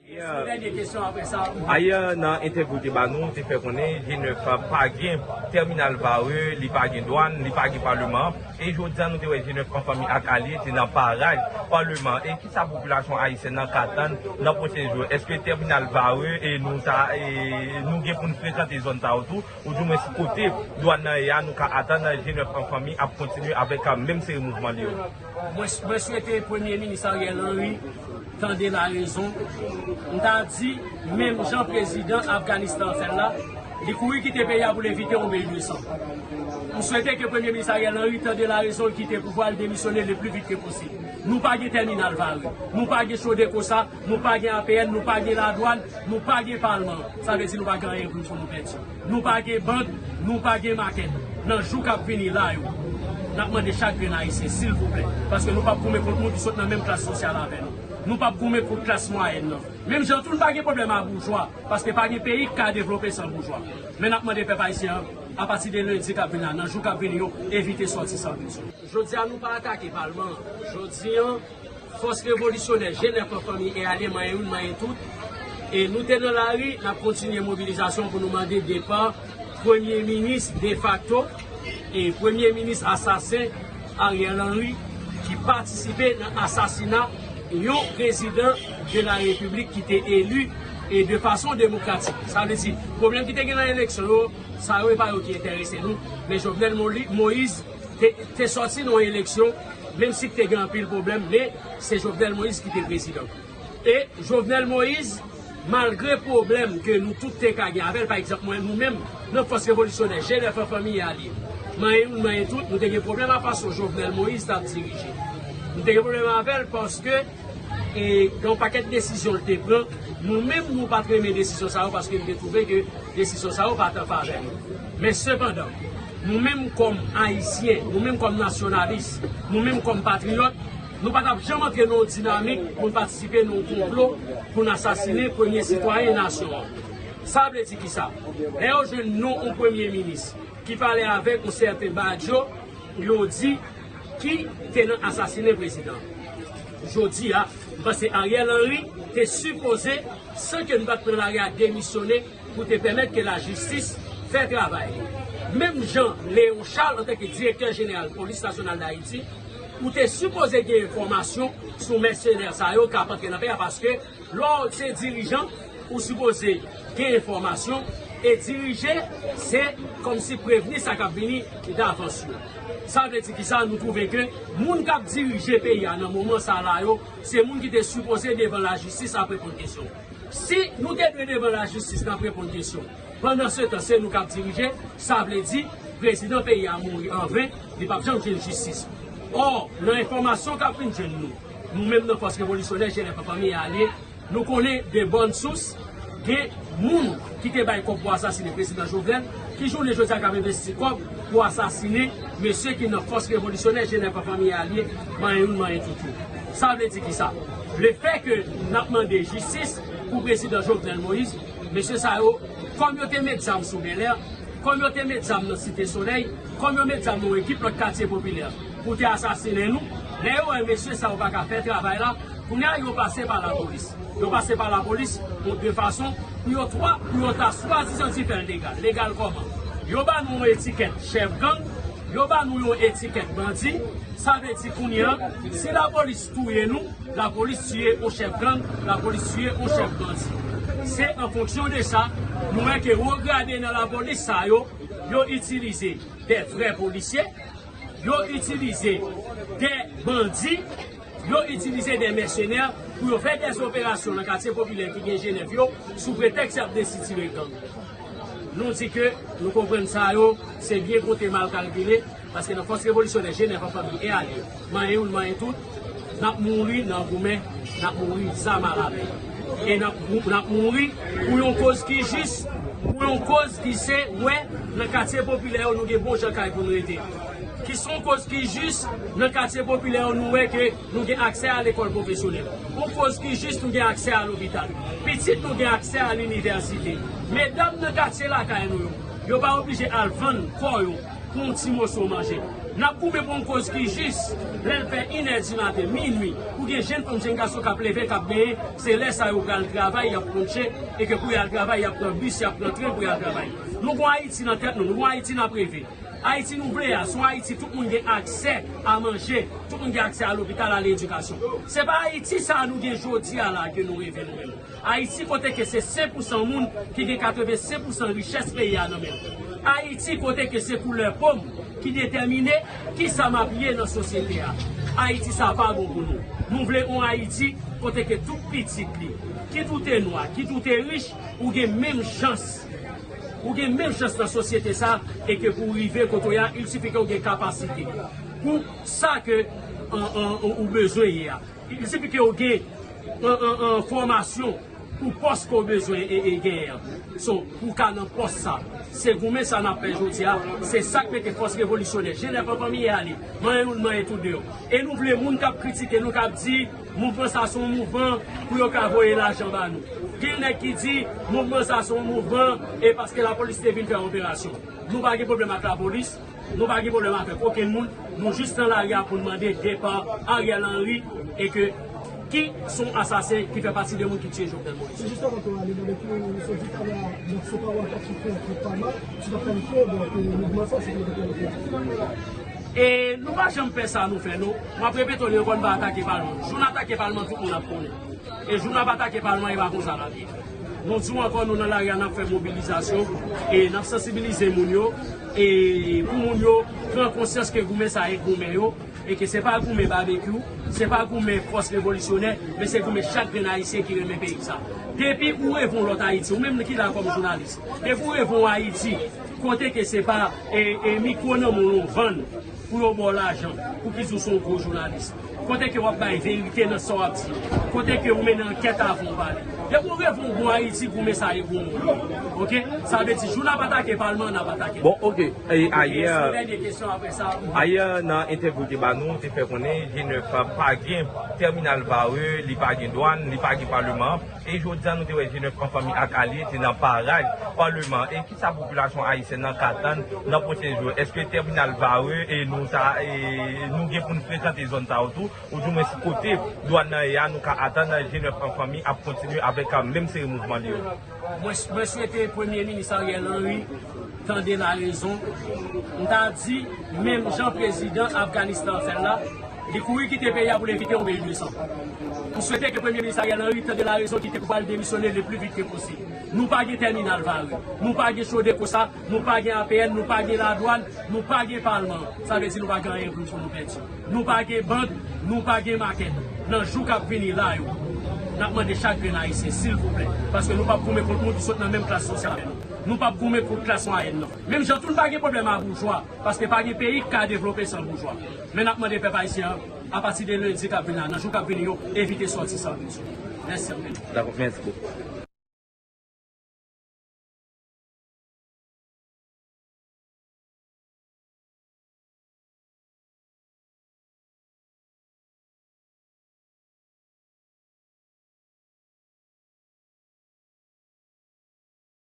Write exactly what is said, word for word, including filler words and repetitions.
Yon dènye kesyon apre sa. Ayè, nan entèvyou w te ba nou, ou te fè konnen G nèf pa gen tèminal Varreux, li pa gen dwàn, li pa gen palman. E jodi a, nou te wè G nèf an fanmi ak alye te nan paraj palman. E kisa popilasyon ayisyèn nan ka tann nan pwochen jou? Èske tèminal Varreux e nou ta, e nou gen pou n frekante zòn sa yo tou? Ou di mwen si kote dwàn nan ye a, nou ka atann G nèf an fanmi ap kontinye avèk, a, menm seri mouvman li yo? Mwen, mwen swete Premye Minis Ariel Henry tande larezon. M ta di, menm jan prezidan Afganistan an fè l la, li kouri kite peyi a pou l evite yon mil de san. M swete ke Premye Minis Ariel Henry tande larezon, l kite pouvwa, l demisyone le pli vit ke posib. Nou pa gen tèminal Varreux, nou pa gen Chodecosa, nou pa gen A P N, nou pa gen ladwàn, nou pa gen palman. Sa vle di nou pa gen anyen pou nou pèdi. Nou pa gen bank, nou pa gen makèt. Nan jou k ap vini la yo, n ap mande chak grenn ayisyen, silvouplè, paske nou p ap goumen kont moun ki sot nan menm klas sosyal avè nou. Nou p ap goumen kont klas mwayèn nan. Menm jan tou, nou pa gen pwoblèm a boujwa, paske pa gen peyi ki ka devlope san boujwa. Men n ap mande pèp ayisyen an, apati de lendi k ap vini la, nan jou k ap vini yo, evite sòti san vizyon. Jodi a, nou pa atake palman an. Jodi a, fòs revolisyonè G nèf an fanmi e alye, manyen youn, manyen tout. E nou te nan lari, n ap kontinye mobilizasyon pou nou mande depa Premye Minis defakto e Premye Minis asasen Ariel Henry, ki patisipe nan asasina yon prezidan de la repiblik ki te eli e de fason demokratik. Sa vle di, pwoblèm ki te gen nan eleksyon yo, sa yo e pa yo ki enterese nou. Men Jovenel Moli-, Moïse te, te sòti nan yon eleksyon, menm si te gen anpil pwoblèm, men se Jovenel Moïse ki te prezidan. E Jovenel Moïse, malgre pwoblèm ke nou tout te ka gen avè l, pa egzanp, mwen, nou menm, nan fòs revolisyonè, G nèf an fanmi e alye, manyen youn, manyen tout, nou te gen pwoblèm a fason Jovenel Moïse t ap dirije. Nou te gen pwoblèm avè l paske, e, gen yon pakèt desizyon l te pran, nou menm, nou pa t renmen desizyon sa yo paske nou te twouve ke desizyon sa yo pa t an favè nou. Men sepandan, nou menm kòm Ayisyen, nou menm kòm nasyonalis, nou menm kòm patriyòt, nou pa t ap janm antre nan yon dinamik pou n patisipe nan yon konplo pou n asasinen premye sitwayen nasyon an. Sa vle di kisa? Lè yo jwenn non yon premye minis ki pale avèk yon sèten Badio, yo di ki te nan asasinen prezidan. Jodi a, m panse Ariel Henry te sipoze, san ke nou pa t pran lari a, demisyone pou te pèmèt ke lajistis fè travay li. Menm jan Léon Charles, antanke direktè jeneral Polis Nasyonal d Ayiti, ou te sipoze gen enfòmasyon sou mèsenè sa yo k ap antre nan peyi a, paske lè w se dirijan, ou sipoze gen enfòmasyon, e dirije, se kòmsi prevni sa k ap vini davans yo. Sa vle di kisa? Nou twouve ke moun k ap dirije peyi a nan moman sa la yo, se moun ki te sipoze devan lajistis ap reponn kesyon. Si nou te dwe devan lajistis n ap reponn kesyon, pandansetan se nou k ap dirije, sa vle di prezidan peyi a mouri anven, li p ap janm jwenn jistis. Ò, nan enfòmasyon k ap vin jwenn nou, nou menm nan fòs revolisyonè G nèf an fanmi e alye, nou konnen de bòn sous, gen moun ki te bay kòb pou asasinen prezidan Jovenel, ki jounen jodi a k ap envesti kòb pou asasinen mesye ki nan fòs revolisyonè G nèf an fanmi e alye, manyen youn, manyen tout yo. Sa vle di kisa? Lefè ke n ap mande jistis pou prezidan Jovenel Moïse, mesye sa yo, kòm yo te met zam sou Bèlè, kòm yo te met zam nan Site Solèy, kòm yo met zam nan yon ekip lòt katye popilè pou te asasinen nou, lè yo wè mesye sa yo pa ka fè travay la, kounye a yo pase pa lapolis. Yo pase pa lapolis, bon, de fason pou yo twa, pou yo ta swadizan di fè l legal. Legal kòman? Yo ba nou yon etikèt chèf gang, yo ba nou yon etikèt bandi. Sa vle di kounye a, si lapolis touye nou, lapolis tiye yon chèf gang, lapolis tiye yon chèf bandi. Se an fonksyon de sa, nou wè ke wo grade nan lapolis sa yo, yo itilize de vrè polisye, yo itilize de bandi, yo itilize de mèsenè pou yo fè de operasyon nan katye popilè ki gen G nèf yo sou pretèks y ap desitire gang. Nou di ke nou konprann sa yo, se byen konte mal kalkile, paske nan fòs revolisyonè G nèf an fanmi e alye, manyen youn, manyen tout, n ap mouri nan goumen, n ap mouri zam alamen. E n ap, n ap mouri pou yon koz ki jis, pou yon koz ki se, wè, nan katye popilè yo, nou gen bon jan kay pou n rete. Ki se yon koz ki jis, nan katye popilè yo, nou wè ke nou gen aksè a lekòl pwofesyonèl. Yon koz ki jis, nou gen aksè a lopital. Pitit nou gen aksè a linivèsite. Medam nan katye lakay nou yo, yo pa oblije al vann kò yo pou yon ti moso manje. N ap goumen pou yon koz ki jis, lè l fè inè di maten, minui, pou Gen jenn fanm, jenn gason k ap leve, k ap benyen, se lè sa yo pral travay, y ap konche, e ke pou y al travay, y ap pran bis, y ap pran tren pou y al travay. Nou gon Ayiti nan tèt nou, nou gon Ayiti n ap reve. Ayiti nou vle a, se yon Ayiti tout moun gen aksè a manje, tout moun gen aksè a lopital, a ledikasyon. Se pa Ayiti sa a nou gen jodi a la ke nou reve nou menm. Ayiti kote ke se senk pousan moun ki gen katrevensenk pousan richès peyi a nan men l. Ayiti kote ke se koulè po m ki detèmine kisa m ap ye nan sosyete a. Ayiti sa pa bon pou nou. Nou vle yon Ayiti kote ke tout pitit li, kit ou te nwa, kit ou te rich, ou gen menm chans. Ou gen menm chans nan sosyete sa, e ke pou w rive kote w ye a, il sifi ke w gen kapasite pou sa ke, an, an, ou bezwen ye a. Il sifi ke w gen, an, an, an, fòmasyon pou pòs ke w bezwen e, e genyen an. So, pou w ka nan pòs sa, se goumen sa n ap fè jodi a, se sa k mete fòs revolisyonè, G nèf an fanmi e ale, manyen youn, manyen tout deyò. E nou vle moun k ap kritike nou, k ap di, mouvman sa se yon mouvman pou yo ka voye lajan ba nou. Gen nèg ki di, mouvman sa se yon mouvman e paske lapolis te vin fè operasyon. Nou pa gen pwoblèm ak lapolis, nou pa gen pwoblèm avèk okenn moun, nou jis nan lari a pou n mande depa Ariel Henry e ke ki se yon asasen ki fè pati de moun ki tiye Jovenel Moïse. Se jis avan tou ale, mande ki moun se Vitalia, donk se pa w a ki fè, ki pa mal, se pa kalifye, donk, e, mouvman sa, se pou yo te kalifye. E nou pa janm pè sa nou fè, non. M ap repete w li ankò, n pa atake palman. Jou n atake palman, tout moun ap konnen. E jou n ap atake palman, e pa konsa l ap ye. Nou di w ankò, nou nan lari a, n ap fè mobilizasyon, e n ap sansibilize moun yo, e pou moun yo pran konsyans ke goumen sa e goumen yo, e ke se pa goumen babekyou, se pa goumen fòs revolisyonè, men se goumen chak grenn Ayisyen ki renmen peyi sa. Depi ou reve yon lòt Ayiti, ou menm ki la kòm jounalis, depi ou reve yon Ayiti, kote ke se pa, e, e mikwo nan men w yo vann pou yo ba w lajan, pou ki di w se yon gwo jounalis. Kote ke w ap bay verite nan sa w ap di. Kote ke ou mennen ankèt avan w pale. Depi w reve yon bon Ayiti, goumen sa e goumen w. Oke? Sa vle di, jou n ap atake palman, n ap atake. Bon, oke. E, ayè, ayè, nan entèvyou te ba nou, te fè konnen G nèf pa gen tèminal vare, li pa gen dwàn, li pa gen palman. E jodi a, nou te wè G nèf an fanmi ak alye te nan paraj palman. E kisa popilasyon ayisyèn nan ka atann nan pwochen jou? Èske tèminal vare e nou ta, e nou gen pou n frekante zòn sa yo tou? Oudimwens kote dwàn nan ye a, nou ka atann G nèf an fanmi ap kontinye avèk, a, menm seri mouvman li yo. Mwen, mwen swete Premye Minis Ariel Henry tande larezon. M ta di, menm jan prezidan Afganistan fè l la, li kouri kite peyi a pou l evite yon peyi de san. M swete ke Premye Minis Ariel Henry tande larezon, kite pou l demisyone le pli vit ke posib. Nou pa gen tèminal vare, nou pa gen Chodeco sa, nou pa gen A P N, nou pa gen ladwàn, nou pa gen palman. Sa vle di nou pa gen anyen pou nou pèdi. Nou pa gen bank, nou pa gen makèt. Nan jou k ap vini la yo, n ap mande chak grenn Ayisyen, silvouplè, paske nou p ap goumen kont moun ki sot nan menm klas sosyal avè nou. Nou p ap goumen kont klas mwayèn nan. Menm jan tou, n pa gen pwoblèm a boujwa, paske pa gen peyi k ka devlope san boujwa. Men n ap mande pèp ayisyen an, apati de lendi k ap vini la, nan jou k ap vini yo, evite sòti san vizyon. Mèsi anpil. Dakò, mèsi bokou.